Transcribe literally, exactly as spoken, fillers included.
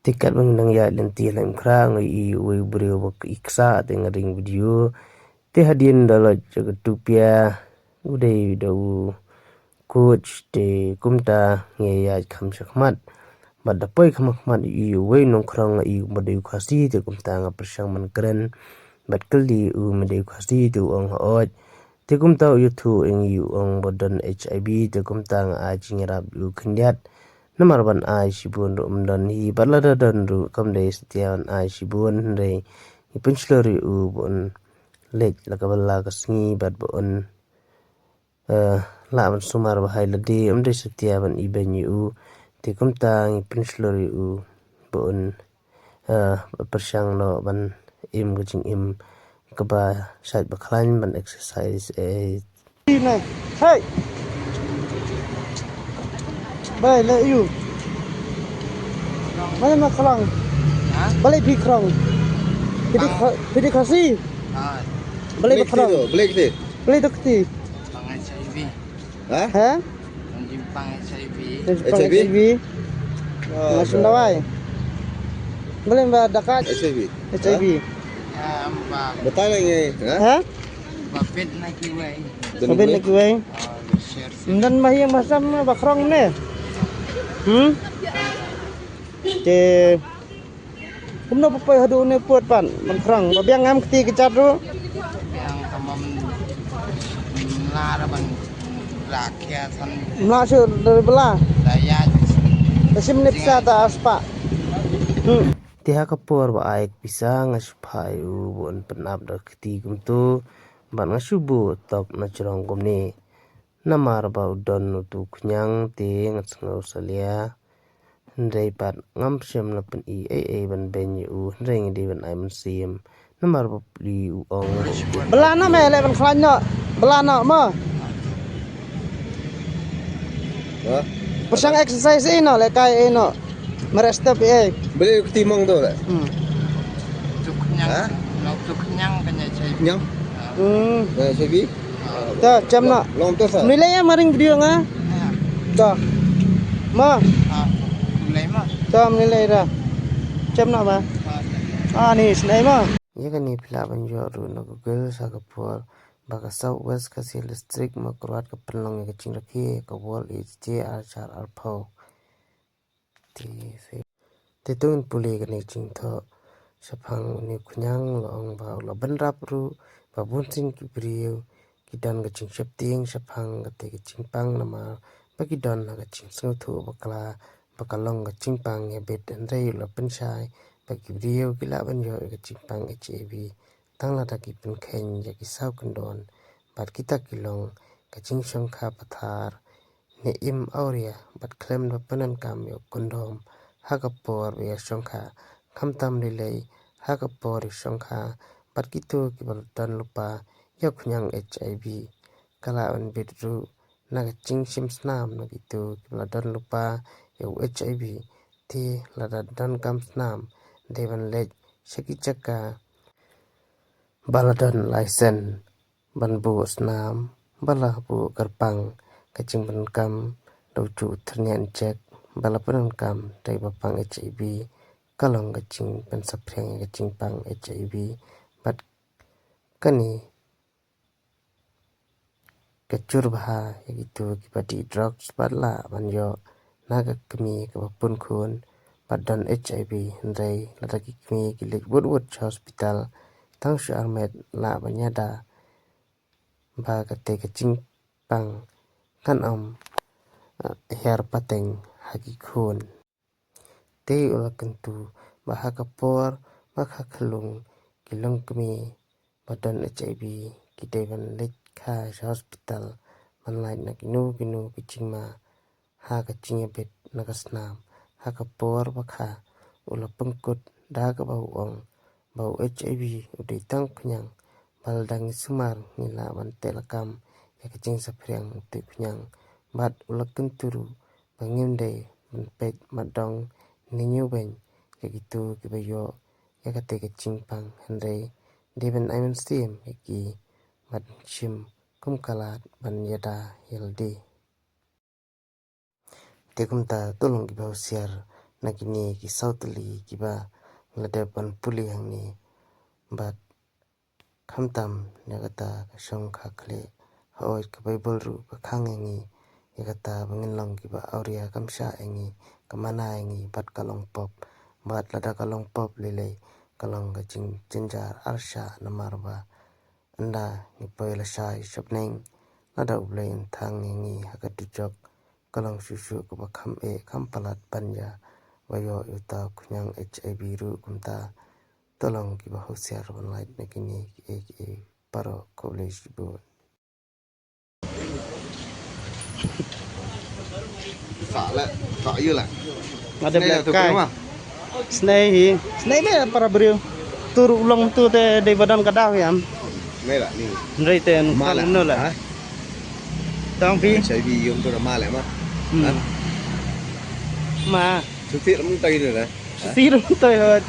Te katba ngi nang ïaid lynti ha Laitumkhrah nga ïohi uwei u briew ba i ksa te nga ring video. Te hadien da leit sha ka Tupia u dei da u coach te kumta nga ïaid kham sha khmat. Bad da poi kham sha khmat ïohi uwei u nongkhrong nga ïohi ba dei u Khasi te kumta nga pyrshang ban kren. Bad kylli u ma dei u Khasi te u ong hooid. Te kumta u ïathuh ïa ngi u ong ba don HIV te kumta nga ai jingïarap ïa u khyndiat. Namar ban ai shibun ruh ym don hi bad lada don ruh kam dei satia ban ai shibun hynrei ngi pynshlur ïa u ba un leit la ka bylla ka sngi bad ba un eh, lah ban sumar bha ïa lade ym dei satia ban ibeiñ ïa u. Te kumta ngi pynshlur ïa u ba un eh, pyrshang noh ban im ka jingim kaba shait ba khlaiñ ban exercise eh. Hey. Bai le ïa u. Mana ma khrong. Ha? Balei phi khrong? Phi dei Kha-, phi dei Khasi? Ha. Balei ba khrong? Balei kti? Balei da kti? Pang HIV. Ha? Ha? Pang HIV. Pang HIV? HIV. Oh, nga shim dawai. Balei ba da ka HIV? HIV. Ha, ba. Batai lagi. Ha? Ha? Ba bit na kiwei. Ba bit na kiwei. Oh, share. Ym don ba ïeng ba sam ba khrong ne. Hmm? Te kumno ba poi haduh ne pud pat ban khrong ba biang em kti ka jat ruh. Biang kamam lar ban rakhia san. Mla shu dari bela. Daya. Tasim ne pisa ta aspa. Hmm. Te ha ka por ba ai pisa nga shu phai u ba un pynap da kti kumtu. Ban nga shu bu tok na jrong kumne. Namar ba u don utu khñiang te nga sngew salia. Hynrei pat ngam shem la pyn i ei ei ban beiñ ïa u hynrei ngi dei ban ai mynsiem. Namar ba pli u ong. Bela no me le ban khlaiñ no. Bela no mo. Ha? Pyrshang exercise ei no le kai ei no. Mare step ei. Beli kti mong tu le. Hmm. Tuk nyang. Ha? Nok tuk nyang kanya chai. Nyang. Hmm. Kanya chai bi. To, chem noh. Long to sa. Nilai ya maring video nga. To. Ma. Ah, nilai ma. To, nilai ra. Chem noh ma. Ah, ni snai ma. Ïa kane phi lah ban ïoh ruh na Google sa ka por ba ka South West Khasi Hills District Mawkyrwat ka pynlong ïa ka jingrakhe ka World AIDS Day ar hajar arphew. Te, te to ngin pule kane ka jingthoh shaphang une u khñiang la ong ba u la bynrap ruh ba bun sien ki briew ki don ka jingsheptieng shaphang kata ka jingpang namar ba ki don ha ka jingsngewthuh bakla ba ka long ka jingpang ïa bit hynrei u la pynshai ba ki briew ki lah ban ïoh ïa ka jingpang HIV tang lada ki pynkheiñ ïa ki saw kyndon bad kita ki long ka jingshongkha pathar ne im awria bad khlem da pyndonkam ïa u kondom ha ka por ba ïa shongkha khamtam lei lei ha ka por ïa shongkha bad kito kiba la don lypa ïa u khñiang HIV. Ka lah ban bit ruh na ka jingshim snam na kito kiba la don lypa ïa u HIV te lada donkam snam dei ban leit sha ki jaka ba la don license ban buh snam ba la buh kyrpang ka jingpyndonkam da u juh u thyrniang jek ba la pyndonkam da i ba pang HIV ka long ka jingpynsaphriang ïa ka jingpang HIV bad kane ka jur bha ïa kito kiba dih drugs bad lah ban ïoh na ka kmie kaba pun khun bad don HIV hynrei lada ki kmie ki leit wut wut sha hospital tang shu armet lah ban ïada ba kata ka jingpang kan ym, eh, hiar pateng ha ki khun. Te u la kyntu ba ha ka por ba ka khyllung ki longkmie ba don HIV ki dei ban leit kha sha hospital ban lait na kino kino ki jingma ha ka jingïabit na ka snam ha ka por ba kha u la pynkut da kaba u ong ba u HIV u dei tang khñiang ba lada ngi sumar ngi lah ban teh lakam ïa ka jingsaphriang u teh khñiang bad u la kyntu ruh ba ngim dei ban peit mat dong ne ñiewbeiñ ïa kito kiba ïoh ïa kata ka jingpang hynrei dei ban ai mynsiem ïa ki ban shim kum ka lad ban ïada ïa lade. Te kumta to long kiba husiar na kine ki saw tylli kiba la dep ban pule hangne. Bad khamtam na kata ka shongkha khlieh, hooid ka Baibl ruh ka khang ïa ngi ïa kata ba ngin long kiba awria, kam shah ïa ngi, ka mana ïa ngi bad ka long pop. Bad lada ka long pop lei lei ka long ka jingjynjar arshah, namar ba ynda ngi poi lashai shabneng, lada U Blei un thang ïa ngi ha ka dujok, ka long shuh shuh kaba kham eh kham palat ban ïa ba ïoh ïa uta u khñiang HIV ruh. Kumta to long kiba husiar ban lait na kine kiei kiei baroh. Khublei shibun. Sa la, sa ïa la. Nga dep leh kai. Snei hi. Snei me para briew. Tu ruh long tu te dei ba don ka daw ïam. Snei la ni. Hynrei te ma la no la. Tang pi. Chai bi yum tu ma la ma. Hmm. Ma. Suti lam tai la. Suti lam tai.